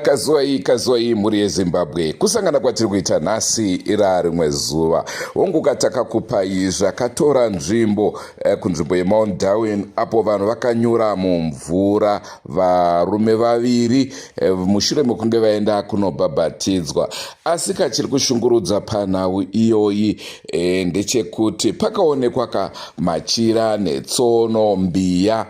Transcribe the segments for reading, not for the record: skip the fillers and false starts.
Kazuwai kazuwai mhuri yeZimbabwe, kusangana kwatiri kuita nhasi ira rimwe zuva hongu katakakupai zvakatora nzvimbo eh, kunzvimbo yeMount Darwin apo vanhu vakanyura mumvura varume vaviri eh, mushure mekunge vaenda kunobhabhatidzwa. Asi kachiri kushungurudza panhau iyoyi eh, ndechekuti pakaonekwa ka machira netsono mbiya.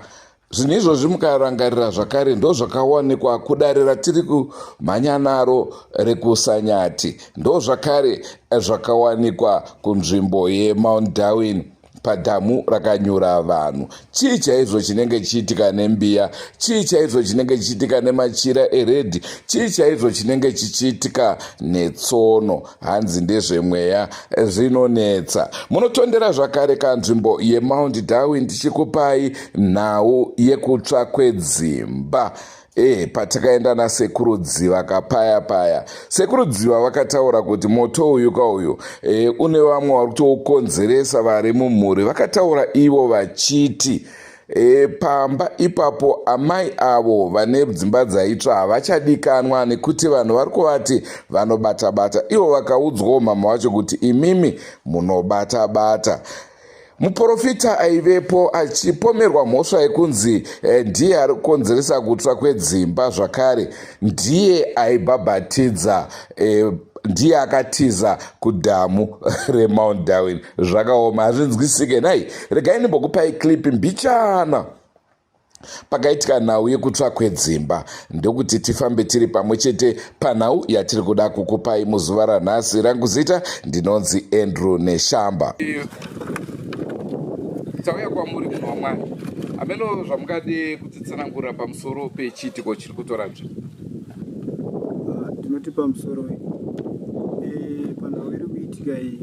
Zvinhu izvozvi mukarangarira zvakare ndozvakawanikwa kudare ratiri kumhanya naro rekuSanyati. Ndozvakare zvakawanikwa kunzvimbo yeMount Darwin padhamu rakanyura vanhu. Chii chaizvo chinenge chichiitika nembiya? Chii chaizvo chinenge chichiitika nemachira eredhi? Chii chaizvo chinenge chichiitika netsono? Hanzi ndezvemweya zvinonetsa. Munotondera zvakare kanzvimbo yeMount Darwin tichikupai nhau yekutsva kwedzimba. E, patakaenda nasekuru Dziva kapaya paya, sekuru Dziva vakataura kuti moto uyu ka uyu e, une vamwe vari kutoukonzeresa vari mumhuri. Vakataura ivo vachiti E, pamba ipapo amai avo vane dzimba dzaitsva havachadikanwa nekuti vanhu vari kuvati vanobata-bata. Ivo vakaudzwawo mama vacho kuti imimi munobata-bata. Muporofita aivepo achipomerwa mhosva yekunzi eh, ndiye ari kukonzeresa kutsva kwedzimba zvakare ndiye aibhabhatidza eh, ndiye akatiza kudhamu reMount Darwin. Zvakaoma, hazvinzwisike nhai. Regai ndimbokupai clip mbichana pakaitika nhau yekutsva kwedzimba, ndokuti tifambe tiri pamwe chete panhau yatiri kuda kukupai muzuva ranhasi. Rangu zita ndinonzi Andrew Neshamba. Tauya kwamuri munhu waMwari, hameno zvamungade kutitsanangurira pamusoro pechiitiko chiri kutora nzvimbo. Tinoti pamusoro e, panhau iri kuitika iyi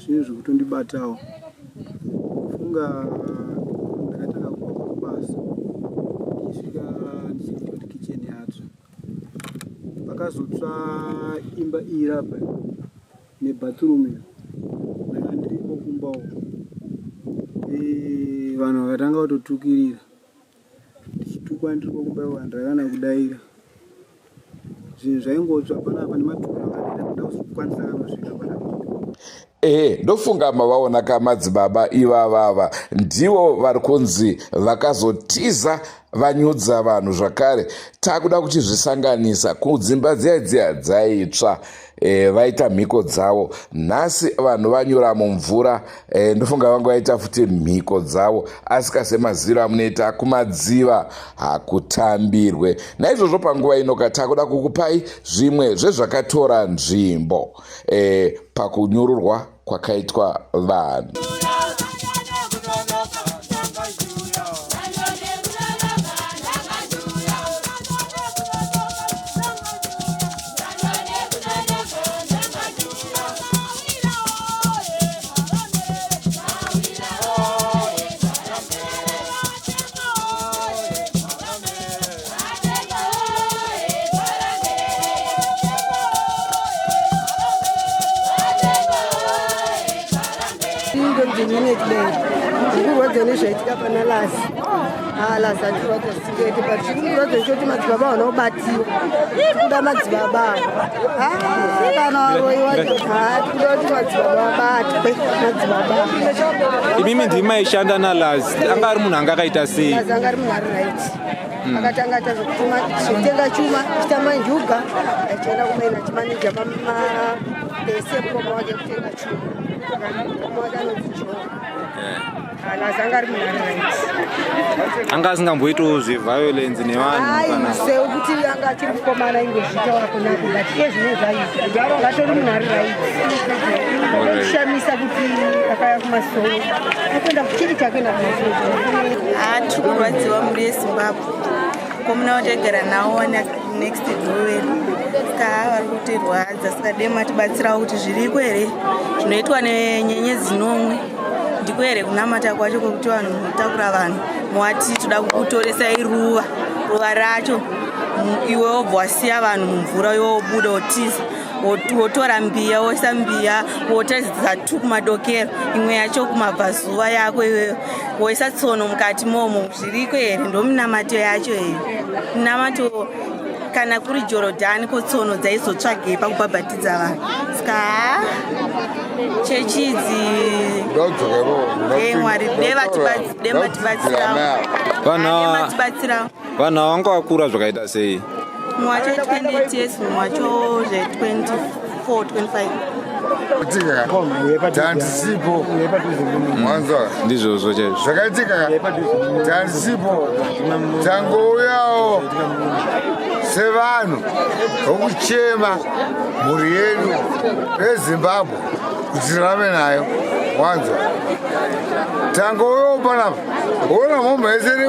zvinhu zvekutondibatawo funga. Ndakatanga kubva kubasa ndichisvika ndichinzwa kuti kitchen yatsva, pakazotsva imba iyi apa nebathroom iyo ndanga ndiriko kumba uko. Eh, vanhu vakatanga kutotukirira ndichitukwa ndiriko kumba uko handakana kudaira. Zvinhu zvaingotsva panapa nematukiro akatoita kuda kukwanisa kana kusvika panapa. Ehe, ndofunga mavaona ka madzibaba ivavava ndivo vari kunzi vakazotiza vanyudza vanhu zvakare. Takuda kuchizvisanganisa kudzimba dziya dziya dzaitsva e, vaita mhiko dzavo. Nhasi vanhu vanyura mumvura e, ndofunga vanga vaita futi mhiko dzavo, asi kasemaziviro amunoita kumadziva hakutambirwe. Naizvozvo panguva ino ka takuda kukupai zvimwe zvezvakatora nzvimbo e, pakunyururwa kwakaitwa vanhu. Ndikurwadza nezvaitika pana Lazi. Ah, Lazi andirwadza zvisingaite but chiri kundirwadza ndechekuti madzibaba havana kubatiwa. Tikuda madzibaba. Ah, kana varoyi wacho. Ah, tikuda kuti madzibaba vabatwe. Madzibaba. Imimi ndimi maishanda naLazi. Anga ari munhu anga akaita sei? Lazi anga ari munhu ari right. Akatanga aita zvekutuma zvekutenga chuma, achitamba njuga, achienda kumaina achimaneja mapese mukoma wake kutenga chuma. Mukoma wake anonzi John. Lazi anga ari munhu ari right. Anga asingamboitawo zveviolence nevanhu kana sekuti anga achiri mukomana ingozviita wako nako but iye zvino zvaita vatori munhu ari right. Shamisa kuti akaya kumasowe akuenda kuchiri chake nakumasowe. Tiri kurwadziwa mhuri yeZimbabwe komuna wataigara nawo next door vedu saka vari kutirwadza saka dai matibatsirawo kuti zviriko here zvinoitwa nenyenyedzi nomwe ndiko here kunamata kwacho kwekuti vanhu munotakura vanhu mwati toda kukutoresai ruva ruva racho iwe wobva wasiya vanhu mumvura iwe wobuda wotiza wotora mbiya woisa mbiya wotaridza tu kumadokero imwe yacho kumabvazuva yako iweyo woisa tsono mukati momo zviriko here ndominamato yacho here minamato. Kana kuri Jorodhani, ko tsono dzaizotsvagei pakubhabhatidza vanhu? Saka haa, chechi idzi, Mwari dematibatsirawo. Dematibatsirawo. Vanhu ava vanga vakura zvakaita sei? Mumwe wacho 28 years, mumwe wacho zve 24, 25. Itika tandisipo, mwanzwa? Ndizvozvo chaizvo. Zvakaitika tandisipo, tangouyawo sevanhu vokuchema mhuri yedu yeZimbabwe kuti tirarame nayo, wanzwa? Tangouyawo panapa, ona mhomho yese iri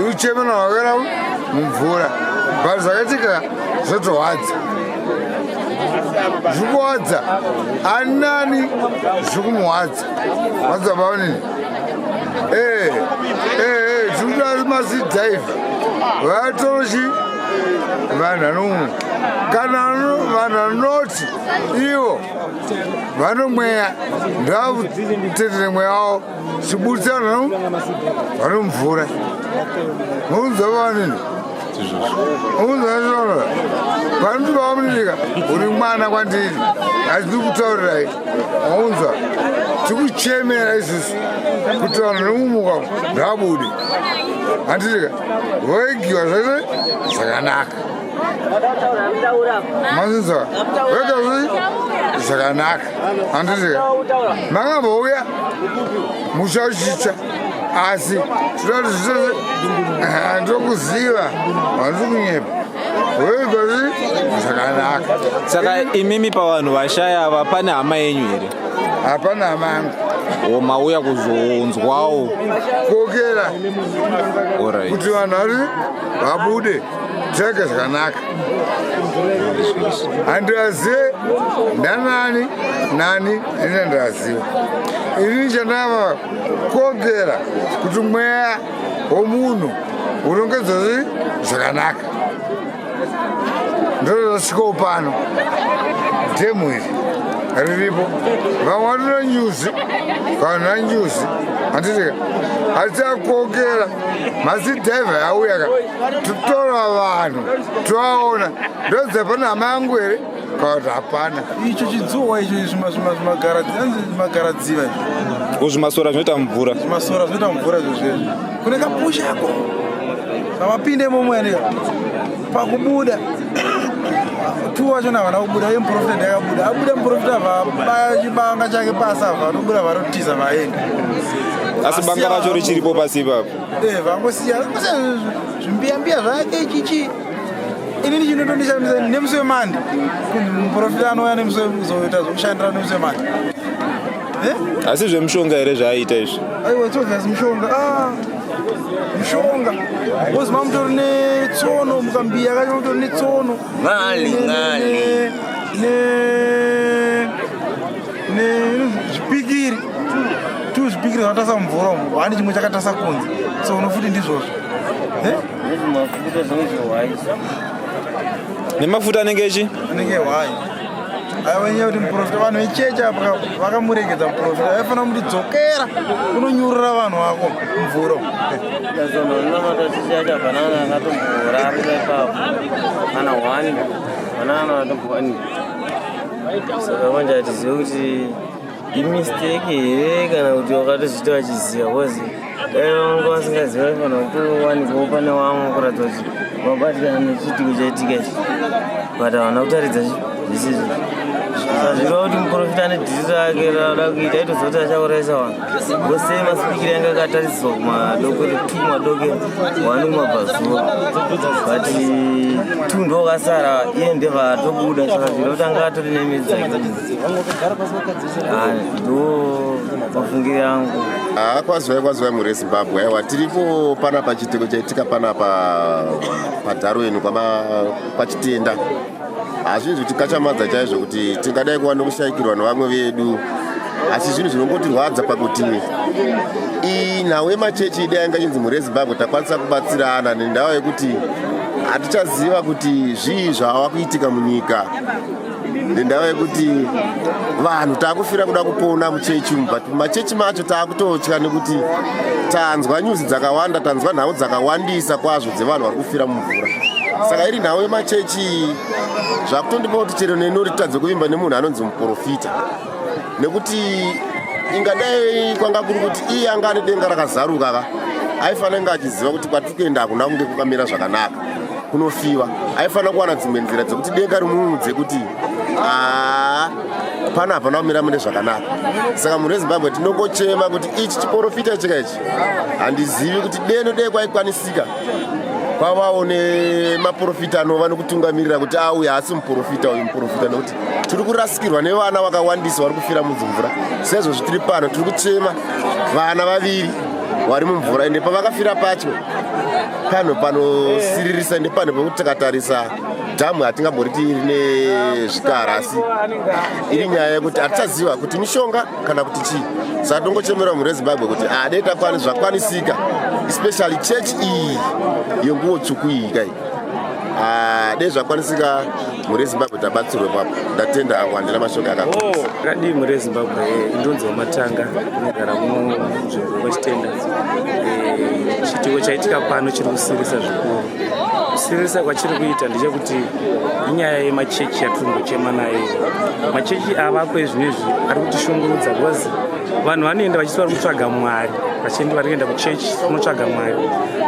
ikuchemera wakera mumvura, but zvakaitika zvotohwadza, zvikuwadza ani nani, zvikumuhwadza, wanzwa baonini? Tiri kuda masea diver vatorochi vanhu vanomwe kana vanhu vanoti ivo vanomweya, ndavatetere mweya wavo chibudisa vanhu vanomvura. Mukunzwa vaonini? Unzwa panoti vaomunika uri mwana kwandiri, asi ndiri kutaurirai, waunzwa? Tikuchemera isusu kuti vanhu nomumuka ngavabude, handitika? Voigiwa zvese zvakanaka, mazinzwa? Voita zvese zvakanaka, handitika? Makambouya musha uchitsva, asi tinoda kuti zvese ndokuziva, handisi kunyepa, voigwa zvakanaka. Saka imimi, pavanhu vashaya ava, pane hama yenyu here? Hapana hama yangu. O, mauya kuzonzwawo? Kokera kuti vanhu vari vabude, tege zvakanaka. Handivazive ndanani nani, ine ndaziva inini chandava kokera kuti mweya womunhu urongedzwa zvakanaka. Ndorasvikawo pano, dhemu iri riripo, vamwe vatona nyuzi kana nyuzi, handitika? Hatichakokera masea diver yauya ka, totora vanhu tovaona, ndodza pane hama yangu here kana kuti hapana. Icho chidzuwa icho, zvimagaradziva izvi. Ko, zvimasora zvinoita mvura? Zvimasora zvinoita mvura izvo zvezvi, kune kapushako zvavapinde imomo yani. Pakubuda tu wachona havana kubuda, uye muprofita ndiyakabuda, abuda muprofita, vabaya chibanga chake pasi, ava vanobuda, vanotiza, vaenda. Asi banga racho richiripo pasi ipapo? Vangosiya zvimbiya mbiya zvake chichi. Inini chinotondishamisa, nemusi weMande kunzi muprofita anouya nemusi wekuzoita zvokushandira nemusi weMande. Asi zvemushonga here zvaaiita izvi? Aiwa, it's obvious mushonga. Ah, mushonga, because mamutori netsono mukambiya kacho, mutori netsono. Ngali, ngali. Nezvipikiri tu, zvipikiri zvinotasa mumvura umu, hani chimwe chakatasa kunze, tsono futi, ndizvozvo. Nezvimafuta zvinenge zvehwai. Nemafuta anenge echi? Anenge hwai. Aiwa, nyaya kuti muprofita, vanhu vechechi apa vakamuregedza muprofita, aifanira kuti dzokera unonyurura vanhu vako mumvura umu. Vanonamata chechi yacho, hapana akatomborarira ipapo kana one, hapana akatombowanikwa. Saka manje hatizivi kuti imistake here kana kuti wakatozviita vachiziva, because dai vanga vasingazivi, vaifanira kutowanikwawo pane vamwe kuratidza kuti vabatikana nechiitiko chaitika ichi, but havana kutaridza zvisizvo. Saka zvireva kuti muprofita ane dhiri rake raada kuita, aitoziva kuti achaurayisa vanhu vose. Masipikiri anga akatariswa kumadokero two, kumadokero one, kumabvazuva, but two ndo vakasara, iye ndebva atobuda. Saka zvireva kuti anga atori nemedzi dzake. Ndo mafungiro angu. Haa, kwaziwai, kwaziwai mhuri yeZimbabwe. Aiwa, tiripo panapa, chiitiko chaitika panapa paDarwin kwaChitenda, hazvinhu zvitikachamadza chaizvo kuti tingadai kuva nokushayikirwa nevamwe vedu, asi zvinhu zvinongotirwadza pakuti inhau yemachechi idai yanga ichinzi mhuri yeZimbabwe takwanisa kubatsirana, nendawa yekuti hatichaziva kuti zvii zvava kuitika munyika, nendawa yekuti vanhu taakufira kuda kupona muchechi umu, but mumachechi macho taakutotya nekuti tanzwa nyuzi dzakawanda, tanzwa nhau dzakawandisa kwazvo dzevanhu vari kufira mumvura. Saka iri nhau yemachechi zvakutondipa kuti chero neni ritadze kuvimba nemunhu anonzi muprofita, nekuti ingadai kwanga kuri kuti iye anga ane denga rakazaruka ka, aifanira kunge achiziva kuti kwatiri kuenda hakuna kunge kwakamira zvakanaka, kunofiwa. Aifanira kuwana dzimwe nzira dzekuti denga rimuudze kuti aa, pano hapana kumira mune zvakanaka. Saka mhuri yeZimbabwe, tinongochema kuti ichi chiprofita chika ichi handizivi kuti deno dei kwaikwanisika kwavawo nemaprofita anova nekutungamirira kuti auya, haasi muprofita uyu muprofita, nekuti tiri kurasikirwa nevana vakawandisa vari kufira mudzimvura. Sezvozvi tiri pano tiri kuchema vana vaviri vari mumvura, ende pavakafira pacho panhu panosiririsa, ende panhu pekuti tikatarisa dhamu hatingamboriti rine zvikara, asi iri nyaya yekuti hatichaziva kuti mishonga kana kuti chii. Saka tongochemera mhuri yeZimbabwe kuti adei takwani zvakwanisika, especially chechi iyi yenguo tsvuku iyi kai, dei zvakwanisika mhuri yeZimbabwe tabatsirwe papo. Ndatenda hangu, handina mashoko akakwana. Kadii mhuri yeZimbabwe, indonzi Wamatanga, inogara muno munzvimbo yekwaChitenda. Chiitiko chaitika pano chiri kusirisa zvikuru. Kusiririsa kwachiri kuita ndechekuti inyaya yemachechi yatiri kungochema nayo. Machechi avako ezvinezvi ari kutishungurudza, because vanhu vanoenda vachiti vari kutsvaga Mwari, vachienda vari kuenda kuchechi kunotsvaga Mwari,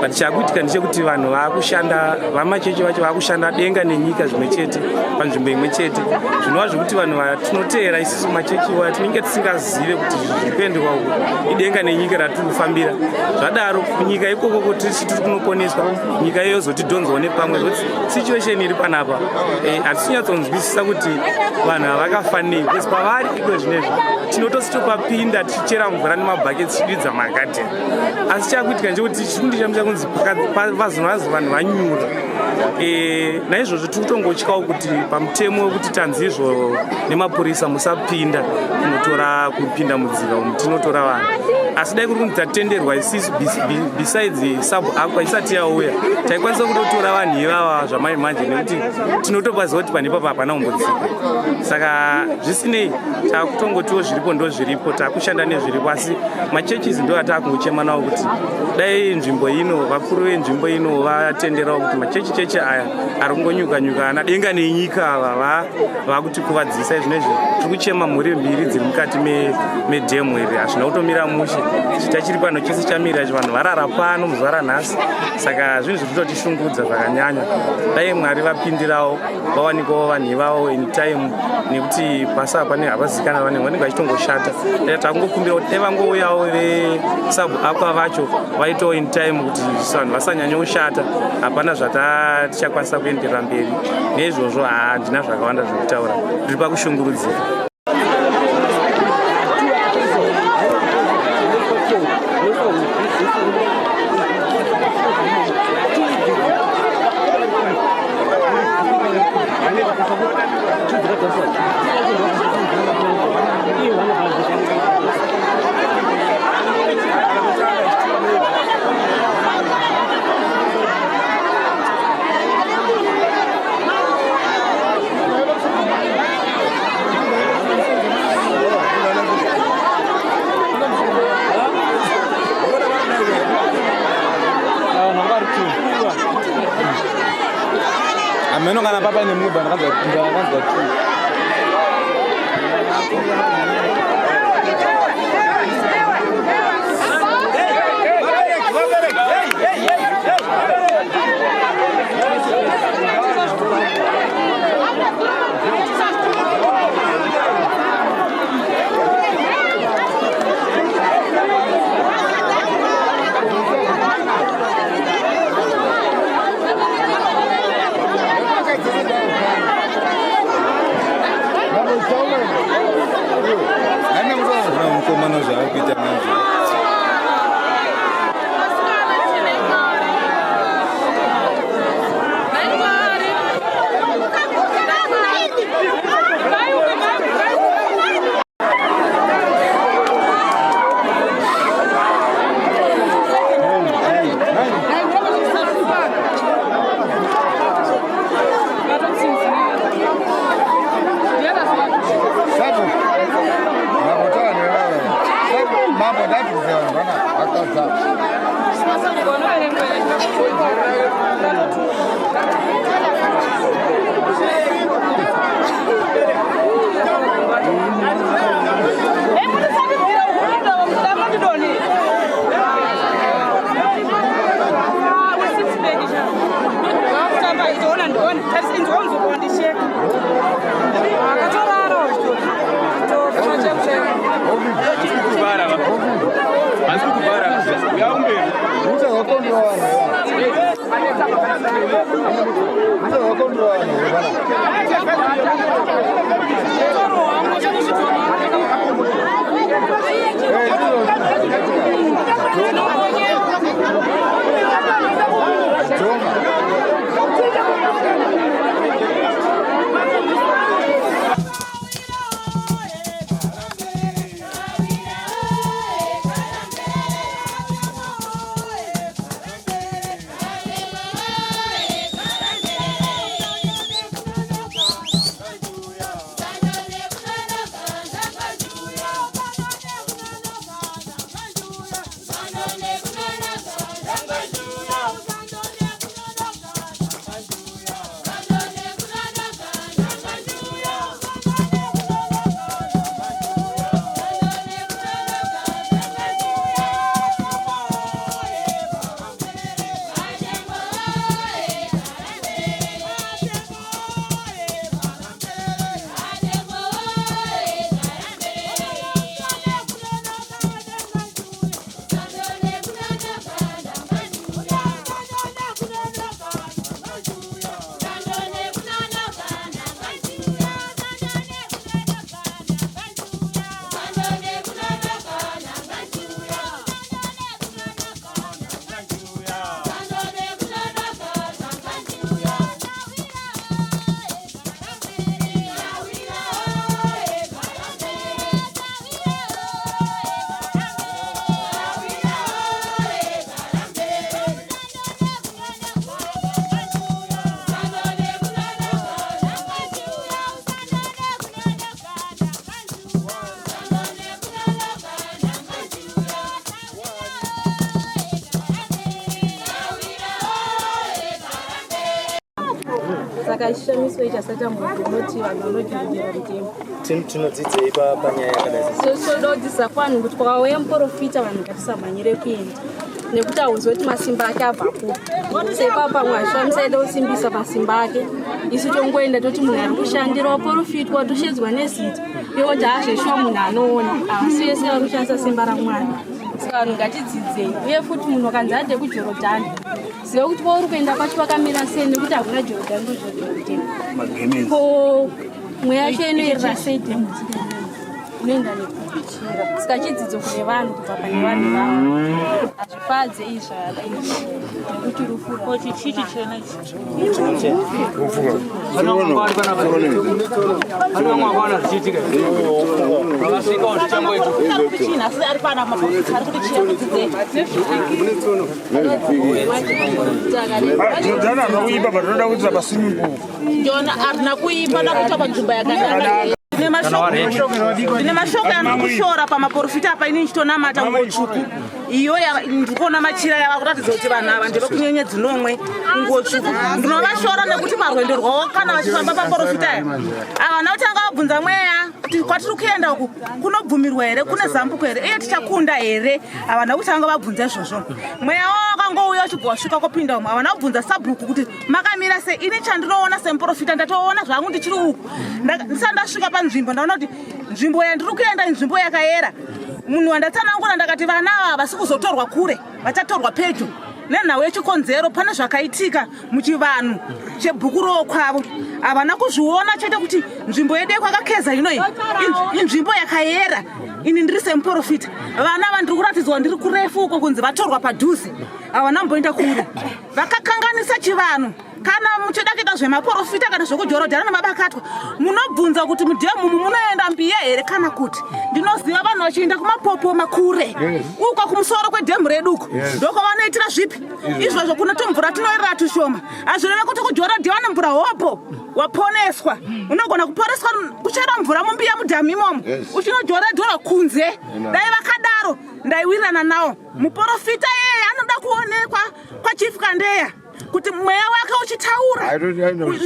but chakuitika ndechekuti vanhu vaakushanda, vamachechi vacho vaakushanda denga nenyika zvimwe chete panzvimbo imwe chete, zvinova zvekuti vanhu vatinoteera isusu machechi iwayo tinenge tisingazive kuti zviri kuendwa uku idenga nenyika ratiri kufambira. Zvadaro, kunyika ikoko tisi tiri kunoponeswa, nyika iyo yozotidhonzwawo nepamwe, zvekuti situation iri panapa hatisi kunyatsonzwisisa kuti vanhu havakafanei, because pavari iko zvinezvi tinotositopapinda tichichera mvura nemabhaketi tichididza magadheni, asi chakuitika ndechekuti chiri kundishamisa kunzi vazonazo vanhu vanyura. Naizvozvo tiri kutongotyawo kuti pamutemo wekuti tanzi izvo nemapurisa musapinda kunotora, kupinda mudziva umu tinotora vanhu, asi dai kuri kunzi tatenderwa isisu, besides sub aqua isati yauya, taikwanisa kutotora vanhu ivava zvamai manje, nekuti tinotopaziva kuti panhu ipapa hapana kumbodzika. Saka zvisinei, takutongotiwo zviripo ndo zviripo, takushanda nezviripo, asi machurches ndo ataakungochema nawo kuti dai nzvimbo ino, vakuru venzvimbo ino vatenderawo kuti machechi chechi aya ari kungonyuka nyuka ana denga nenyika ava vakutikuvadzisa. Izvinezvi tiri kuchema mhuri mbiri dziri mukati medhemu iri, hazvina kutomira mushe. Chita chiri pano chese chamira ichi, vanhu varara pano muzuva ranhasi, saka zvinhu zviri kutotishungurudza zvakanyanya. Dai Mwari vapindirawo, vawanikwawo vanhu ivavo in time, nekuti pasi apa hapazikana, vanenge vanenge vachitongoshata. Takungokumbira kuti dai vangouyawo vesub aqua vacho vaitawo in time kuti vanhu vasanyanya kushata. Hapana zvatichakwanisa kuenderera mberi neizvozvo, handina zvakawanda zvekutaura, ndiri pakushungurudzika. Hameno kana papa nemubva ndakanzwa two. Mukomana zvaari kuita manje. Mambo ndabvunza vanhu vana vakadza. Saka chishamiso ichi asati ambonoti vanhu vanojoinera mutemo. Tinodzidzei panyaya yakadai? Tododzidzisa kuvanhu kuti kwakauya muprofita vanhu ngatisamhanyire kuenda nekuti hauzivi kuti masimba ake abva kupi. Sepa pamwe hazvishamisa aida kusimbisa masimba ake, isu tongoenda toti munhu ari kushandira waprofitwa toshedzwa nezita iwo kuti hazveshuwa munhu anoona havasi vese vari kushandisa simba raMwari. Saka vanhu ngatidzidzei, uye futi munhu akanzi ade kuJorodhani ziva kuti kwauri kuenda kwacho kwakamira sei nekuti hakuna Jorodhani kuJorodhani ko mweya yacho inoerera sei dhemu unoenda nekupichira. Saka chidzidzo kune vanhu kubva pane vanhu vavo hazvifadze izvi nekuti rufu Jona harina kuipa but rinoda kuitira paswimming pool. Jona harina kuipa da kuitwa panzvimbo yakanaka. Ndine mashoko andiri kushora pamaporofita apa ini ndichitonamata nguo tsvuku iyo ndikuona machira yava kuratidza kuti vanhu ava ndevekunyenyedzi nomwe nguo tsvuku. Ndinovashora nekuti parwendo rwavo kana vachifamba paporofita aya havana kutanga vabvunza mweya kuti kwatiri kuenda uku kunobvumirwa here, kune zambuko here, iye tichakunda here. Havana kutanga vabvunza izvozvo. Mweya wavo wakangouya uchibva wasvika kopinda umu, havana kubvunza sabhuku kuti makamira sei. Ini chandinoona semuporofita ndatoona zvangu ndichiri uku, ndisati ndasvika panzvimbo ndaona kuti nzvimbo yandiri kuenda inzvimbo yakayera. Munhu wandatsanangura ndakati vana ava havasi kuzotorwa kure, vachatorwa pedyo nenhau yechikonzero. Pane zvakaitika muchivanhu chebhuku rokwavo, havana kuzviona chete kuti nzvimbo yedu yekwakakeza inoyi inzvimbo yakayera. Ini ndiri semuporofita, vana ava ndiri kuratidzwa ndiri kurefu uko kunzi vatorwa padhuze, havana mboenda kure, vakakanganisa chivanhu. Kana muchida kuita zvemaporofita kana zvekujorodhana nemabakatwa, munobvunza kuti mudhemu umu munoenda mbiya here kana kuti. Ndinoziva vanhu vachienda kumapopo makure uko kumusoro kwedhemu redu uko ndokwavanoitira zvipi izvozvo, kunotomvura tinoerera tushoma. Hazvireve kuti kujorodhiwa nemvura hopo waponeswa. Unogona kuporeswa kuchera mvura mumbiya mudhamu imomo uchinojorodhora kunze. Dai vakadaro ndaiwirirana nawo. Muporofita yeye anoda kuonekwa kwachief Kandeya kuti mweya wake uchitaura,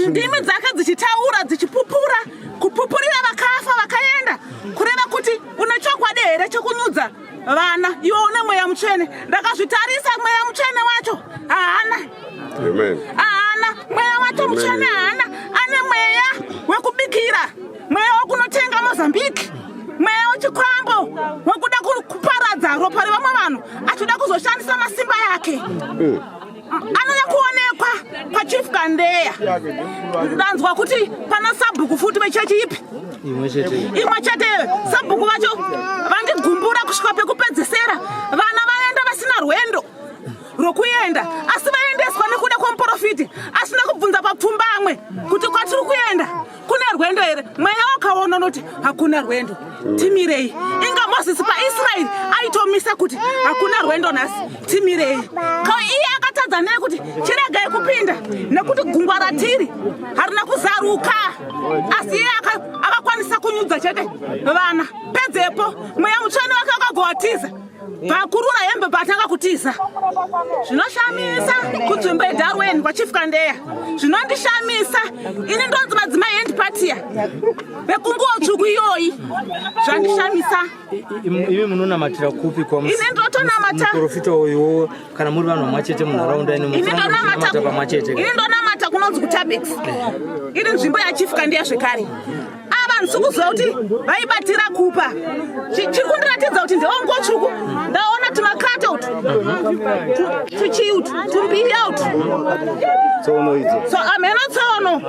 ndimi dzake dzichitaura, dzichipupura, kupupurira vakafa vakaenda, kureva kuti une chokwadi here chekunyudza vana iwe une mweya mutsvene? Ndakazvitarisa, mweya mutsvene wacho haana. Haana mweya wacho mutsvene, haana. Ane mweya wekubikira, mweya wekunotenga Mozambique, mweya wechikwambo wekuda kuparadza ropa revamwe vanhu achida kuzoshandisa masimba yake. Anoda kuonekwa kwaChief Kandeya. Ndanzwa kuti pana sabhuku futi vechechi ipi? Imwe chete. Imwe chete. Sabhuku vacho vandigumbura kusvika pekupedzesera. Vana vaenda vasina rwendo rwokuenda, asi vaendeswa nekuda kwemuprofiti asina kubvunza papfumbamwe kuti kwatiri kuenda kune rwendo here. Mweya wakaona unoti hakuna rwendo, timirei. Inga Mozisi paIsraeri aitomisa kuti hakuna rwendo nhasi, timirei. Ko iye akatadza nei kuti chiregai kupinda nekuti gungwa ratiri harina kuzaruka? Asi iye akakwanisa kunyudza chete vana. Pedzepo mweya mutsvene wake wakabva watiza, pakurura hembe patanga kutiza. Zvinoshamisa kunzvimbo yeDarwen kwaChief Kandeya, zvinondishamisa ini. Ndonzi madzimai endipatia vekunguo tsvuku iyoyi, zvandishamisa. Imi munonamatira kupi? Ini ndotonamata Muprofita uyuwo, kana muri vanhu vamwe chete munharaunda ino, ini munamata ndonamata pamwe chete? Ini ndonamata kunonzi kuTabex, iri nzvimbo yaChief Kandeya zvekare. Ava handisi kuziva kuti vaibatira kupa. Chiri kundiratidza kuti ndewanguo tsvuku, ndaona tumakata utu, tuchii utu, tumbiya utu. Tsono idzo. So amheno tsono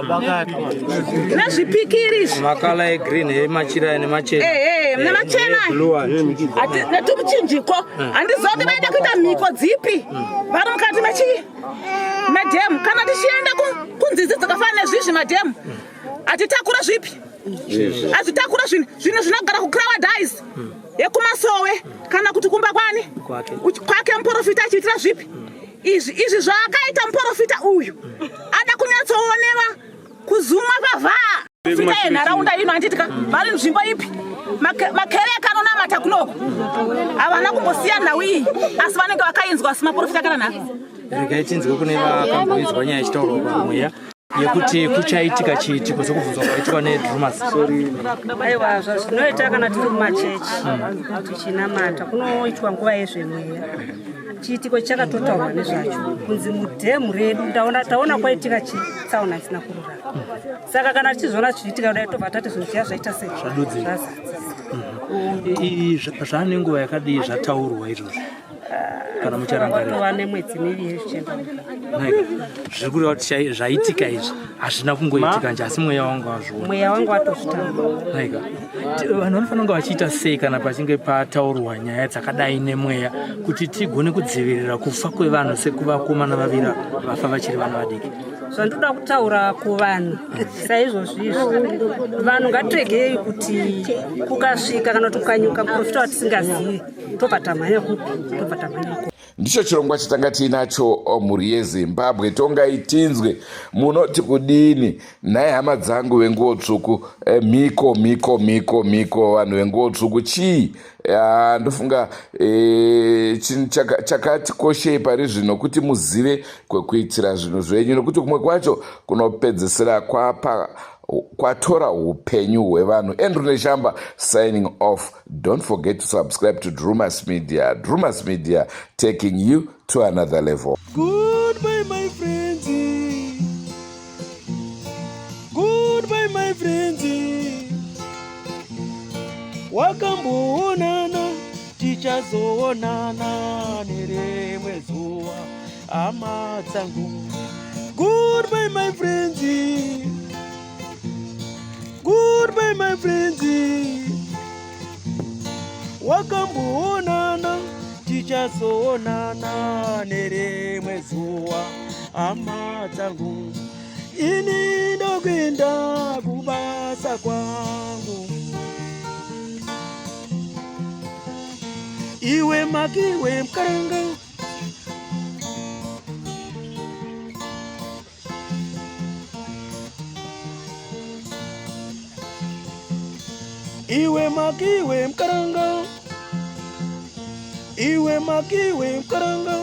nezvipikiri izvi. Makala egreen, emachira nemachena. Ehe, nemachena. Blue one. Netumuchinjiko. Handiziva kuti vaida kuita mhiko dzipi vari mukati mechii, medhemu. Kana tichienda kunzizi dzakafanana nezvizvi, madhemu, hatitakura zvipi, hazvitakura zvinhu, zvinhu zvinogara kucrowdize yekumasowe kana kuti kumba kwani? Kwake. Kwake muprofita achiitira zvipi izvi? Izvi zvaakaita muprofita uyu ada kunyatsoonewa kuzumwa pavhaa fita yenharaunda ino, handitika vari nzvimbo ipi? Makereke anonamata kunoko havana kumbosiya nhau iyi, asi vanenge vakainzwa, asi maprofita kana nhasi. Regai tinzwe kune vakamboinzwa nyaya ichitaurwa pamweya yekuti kuchaitika chiitiko sokubvunzwa kwaitwa neDrumas. Aiwa, zvazvinoita kana tiri kumachechi tichinamata, kunoitwa nguva yezvemweya. Chiitiko chakatotaurwa nezvacho kunzi mudhemu redu taona kwaitika chitsaona isina kururama. Saka kana tichizoona zvichiitika kudai, tobva tati zvinhu zviya zvaita sei? Zvadudzika. Zvazadzisa. Zvaane nguva yakadii zvataurwa izvozvo, kana mucharangarira? Tova nemwedzi 2 zvichienda. Naika, zviri kureva kuti zvaitika izvi hazvina kungoitika nje, asi mweya wangu wazviona. Mweya wangu watozvitaura. Naika, vanhu vanofanira kunge vachiita sei kana pachinge pataurwa nyaya dzakadai nemweya, kuti tigone kudzivirira kufa kwevanhu sekuvakomana vaviri vafa vachiri vana vadiki? Zvandoda kutaura kuvanhu saizvozvo izvi, vanhu ngatiregei kuti kukasvika kana kuti kukanyuka muprofita watisingazivi, tobva tamhanya kupi, tobva tamhanya kupi. Ndicho chirongwa chatanga tiinacho, mhuri yeZimbabwe. Tongai tinzwe munoti kudini nhai hama dzangu venguo tsvuku? Mhiko, mhiko, mhiko, mhiko, vanhu venguo tsvuku chii? Ndofunga chinhu chakati koshei pari zvino kuti muzive kwekuitira zvinhu zvenyu, nokuti kumwe kwacho kunopedzisira kwapa kwatora upenyu hwevanhu. Andrew Neshamba signing off. Don't forget to subscribe to Drumas Media. Drumas Media, taking you to another level. Goodbye, my friends. Goodbye, my friends. Wakamboonana, tichazoonana nerimwe zuva, hama dzangu. Goodbye, my friends. Goodbye, my friends. Wakamboonana, tichazoonana nerimwe zuva, hama dzangu. Ini ndokuenda kubasa kwangu. Iwe makiwe mukaranga. Iwe makiwe mukaranga. Iwe makiwe mukaranga.